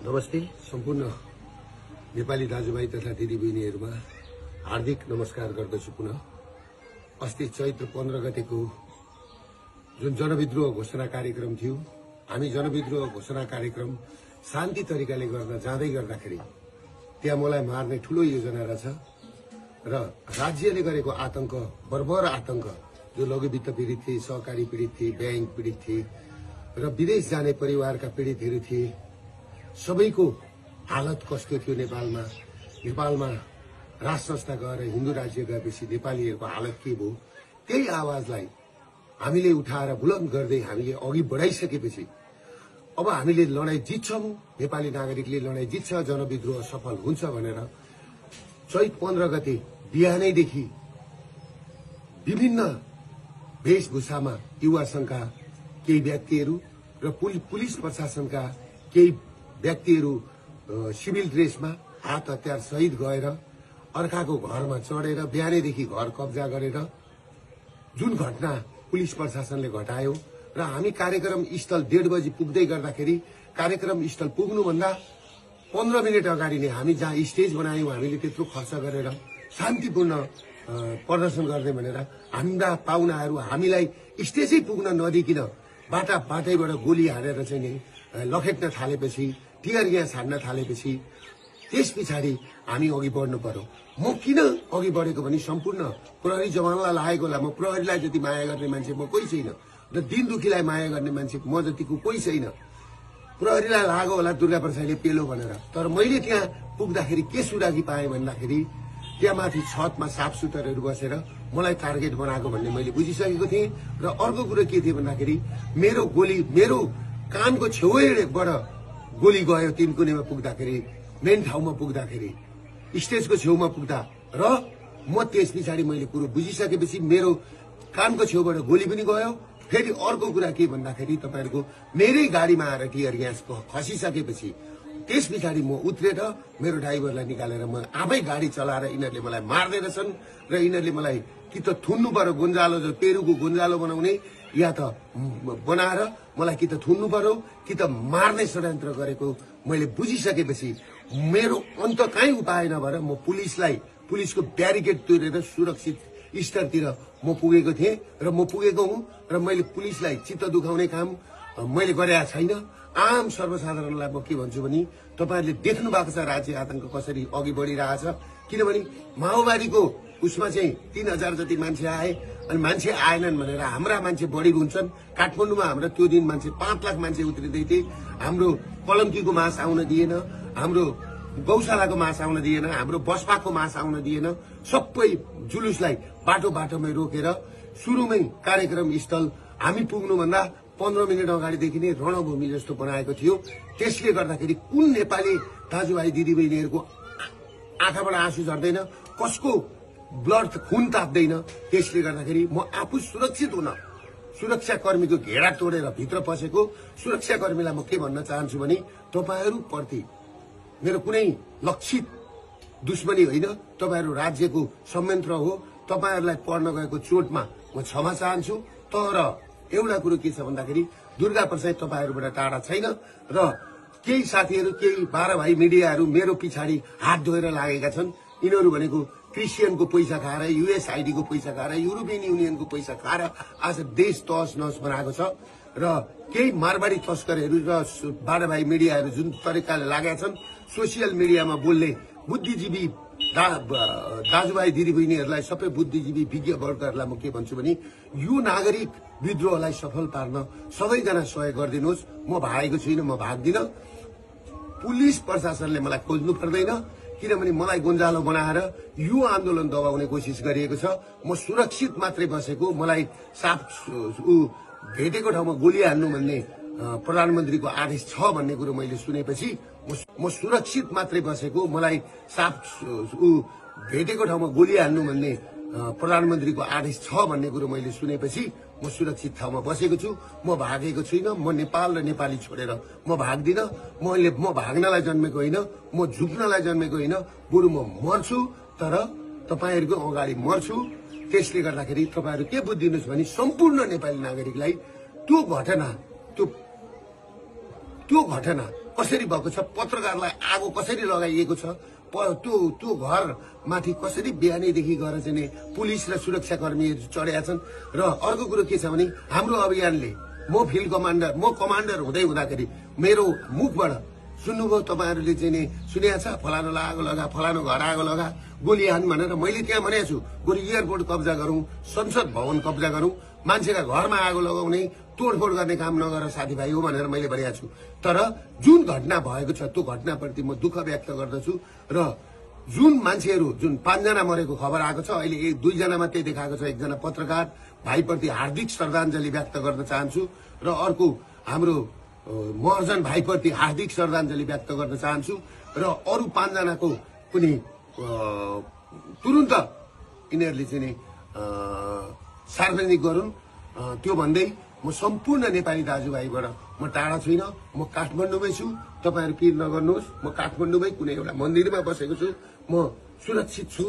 नमस्ते सम्पूर्ण नेपाली दाजुभाइ तथा दिदीबहिनीहरुमा हार्दिक नमस्कार गर्दछु। पुनः अस्ति चैत्र 15 गतेको जुन जनविद्रोह घोषणा कार्यक्रम थियो, हामी जनविद्रोह घोषणा कार्यक्रम शान्ति तरिकाले गर्न जाँदै गर्दाखेरि त्यहाँ मलाई मार्ने ठूलो योजना रहेछ र राज्यले गरेको आतंक, बर्बर आतंक, जो लघु वित्त पीडित थिए, सहकारी पीडित थिए, बैंक पीडित थिए र विदेश जाने परिवारका पीडितहरू थिए, सबैको हालत कस्तो थियो नेपालमा राज संस्था गएर हिन्दू राज्य गएपछि नेपालीहरूको हालत के भयो, त्यही आवाजलाई हामीले उठाएर बुलन्द गर्दै हामीले अघि बढाइसकेपछि अब हामीले लडाई जित्छौं, नेपाली नागरिकले लडाई जित्छ, जनविद्रोह सफल हुन्छ भनेर चैत 15 गते बिहानैदेखि विभिन्न वेशभूषामा युवा संघका केही व्यक्तिहरू र पुलिस प्रशासनका केही व्यक्तिहरू सिभिल ड्रेसमा हात हतियार सहित गएर अर्काको घरमा चढेर बिहानैदेखि घर कब्जा गरेर जुन घटना पुलिस प्रशासनले घटायो र हामी कार्यक्रम स्थल 1:30 बजे पुग्दै गर्दाखेरि कार्यक्रम स्थल पुग्नुभन्दा 15 मिनेट अगाडि नै हामी जहाँ स्टेज बनायौं, हामीले त्यत्रो खर्च गरेर शान्तिपूर्ण प्रदर्शन गर्ने भनेर हाम्रा पाहुनाहरू हामीलाई स्टेजै पुग्न नदिकिन बाटाबाट गोली हानेर चाहिँ नि लखेट्न थालेपछि, टियर ग्यास हान्न थालेपछि त्यस पछाडि हामी अघि बढ्नु पर्यो। म किन अघि बढेको भने सम्पूर्ण प्रहरी जवानलाई लागेको होला। म प्रहरीलाई जति माया गर्ने मान्छे म कोही छैन र दिन दुखीलाई माया गर्ने मान्छे म जतिको कोही छैन। प्रहरीलाई लाग्यो होला दुर्गा प्रसादले पेलो भनेर, तर मैले त्यहाँ पुग्दाखेरि के सुरागी पाएँ भन्दाखेरि त्यहाँ माथि छतमा साफ सुतरहरू बसेर मलाई टार्गेट बनाएको भन्ने मैले बुझिसकेको थिएँ। र अर्को कुरो के थियो भन्दाखेरि मेरो कानको छेउबाट गोली गयो तिनकुनेमा पुग्दाखेरि, मेन ठाउँमा पुग्दाखेरि, स्टेजको छेउमा पुग्दा र म त्यस पछाडि मैले कुरो बुझिसकेपछि मेरो कानको छेउबाट गोली पनि गयो। फेरि अर्को कुरा के भन्दाखेरि तपाईहरुको मेरै गाडीमा आएर टियर ग्यास खसिसकेपछि त्यस पछाडि म उत्रेर मेरो ड्राइभरलाई निकालेर म आफै गाडी चलाएर यिनीहरूले मलाई मार्दै रहेछन् र यिनीहरूले मलाई कि त थुन्नु पर्यो, गुन्जालो जो पेरुको गुन्जालो बनाउने, या त बनाएर मलाई कि त थुन्नु पर्यो कि त मार्ने षड्यन्त्र गरेको मैले बुझिसकेपछि मेरो अन्त कहीँ उपाय नभएर म पुलिसको ब्यारिकेड तोडेर सुरक्षित स्तरतिर म पुगेको थिएँ र म पुगेको हुँ र मैले पुलिसलाई चित्त दुखाउने काम मैले गरेका छैन। आम सर्वसाधारणलाई म के भन्छु भने तपाईहरुले देख्नु भएको छ राज्य आतंक कसरी अघि बढिरहेछ। किनभने माओवादीको उसमा चाहिँ 3000 जति मान्छे आए अनि मान्छे आएनन् भनेर हाम्रा मान्छे बढी हुन्छन्। काठमाडौँमा हाम्रो त्यो दिन मान्छे 5 लाख मान्छे उत्रिदै थिए। हाम्रो कलम्कीको मास आउन दिएन, हाम्रो गौशालाको मास आउन दिएन, हाम्रो बसपाको मास आउन दिएन। सबै जुलुसलाई बाटोमै रोकेर सुरुमै कार्यक्रम स्थल हामी पुग्नुभन्दा 15 मिनेट अगाडिदेखि नै रणभूमि जस्तो बनाएको थियो। त्यसले गर्दाखेरि कुन नेपाली दाजुभाइ दिदीबहिनीहरूको आँखाबाट आँसु झर्दैन, कसको ब्लड खुन ताप्दैन। त्यसले गर्दाखेरि म आफू सुरक्षित हुन सुरक्षाकर्मीको घेरा तोडेर भित्र पसेको सुरक्षाकर्मीलाई म के भन्न चाहन्छु भने तपाईहरु प्रति मेरो कुनै लक्षित दुश्मनी होइन, तपाईहरु राज्यको संयन्त्र हो। तपाईहरुलाई पर्न गएको चोटमा म क्षमा चाहन्छु। तर एउटा कुरो के छ भन्दाखेरि दुर्गा प्रसाद तपाईहरुबाट टाढा छैन र केही साथीहरु, केही 12 भाइ मिडियाहरु मेरो पछाडि हात धोएर लागेका छन्। यिनीहरु भनेको क्रिस्चियनको पैसा खाएर, USAID को पैसा खाएर, युरोपियन युनियनको पैसा खाएर आज देश तहस नहस बनाएको छ र केही मारवाडी तस्करहरू र 12 भाइ मिडियाहरु जुन तरिकाले लागेका छन् सोशल मिडियामा बोल्ने बुद्धिजीवी दाजुभाइ दिदीबहिनीहरूलाई, सबै बुद्धिजीवी विज्ञ वर्गहरूलाई म के भन्छु भने यो नागरिक विद्रोहलाई सफल पार्न सबैजना सहयोग गरिदिनुहोस्। म भागेको छुइनँ, म भाग्दिन। पुलिस प्रशासनले मलाई खोज्नु पर्दैन, किनभने मलाई गुन्जालो बनाएर यो आन्दोलन दबाउने कोसिस गरिएको छ। म सुरक्षित मात्रै बसेको, मलाई साफ भेटेको ठाउँमा गोली हान्नु भन्ने प्रधानमन्त्रीको आदेश छ भन्ने कुरो मैले सुनेपछि म सुरक्षित मात्रै बसेको, मलाई साफ भेटेको ठाउँमा गोली हान्नु भन्ने प्रधानमन्त्रीको आदेश छ भन्ने कुरो मैले सुनेपछि म सुरक्षित ठाउँमा बसेको छु। म भागेको छुइनँ। म नेपाल र नेपाली छोडेर म भाग्दिन। म भाग्नलाई जन्मेको होइन, म झुक्नलाई जन्मेको होइन, बरु म मर्छु, तर तपाईहरुको अगाडि मर्छु। त्यसले गर्दाखेरि तपाईहरु के बुझिदिनुस् भने सम्पूर्ण नेपाली नागरिकलाई त्यो घटना, त्यो घटना कसरी भएको छ, पत्रकारलाई आगो कसरी लगाइएको छ, त्यो घरमाथि कसरी बिहानैदेखि गएर चाहिँ पुलिस र सुरक्षाकर्मीहरू चढेका छन्। र अर्को कुरो के छ भने हाम्रो अभियानले म फिल्ड कमान्डर, म कमान्डर हुँदै हुँदाखेरि मेरो मुखबाट सुन्नुभयो तपाईँहरूले चाहिँ नि सुनेको छ, फलानो आगो लगा, फलानो घर आगो लगा, गोली हान भनेर। मैले त्यहाँ भनेको छु बरु एयरपोर्ट कब्जा गरौँ, संसद भवन कब्जा गरौँ, मान्छेका घरमा आगो लगाउने तोडफोड गर्ने काम नगर साथीभाइ हो भनेर मैले भनेको छु। तर जुन घटना भएको छ त्यो घटनाप्रति म दुःख व्यक्त गर्दछु। र जुन मान्छेहरू जुन 5 जना मरेको खबर आएको छ, अहिले 2 जना मात्रै देखाएको छ, 1 जना पत्रकार भाइप्रति हार्दिक श्रद्धाञ्जली व्यक्त गर्न चाहन्छु। र अर्को हाम्रो महर्जन भाइप्रति हार्दिक श्रद्धाञ्जली व्यक्त गर्न चाहन्छु। र अरू 5 जनाको पनि तुरुन्त यिनीहरूले चाहिँ नि सार्वजनिक गरून्। त्यो भन्दै म सम्पूर्ण नेपाली दाजुभाइबाट म टाढा छुइनँ, म काठमाडौँमै छु। तपाईँहरू पिर नगर्नुहोस्, म काठमाडौँमै कुनै एउटा मन्दिरमा बसेको छु, म सुरक्षित छु।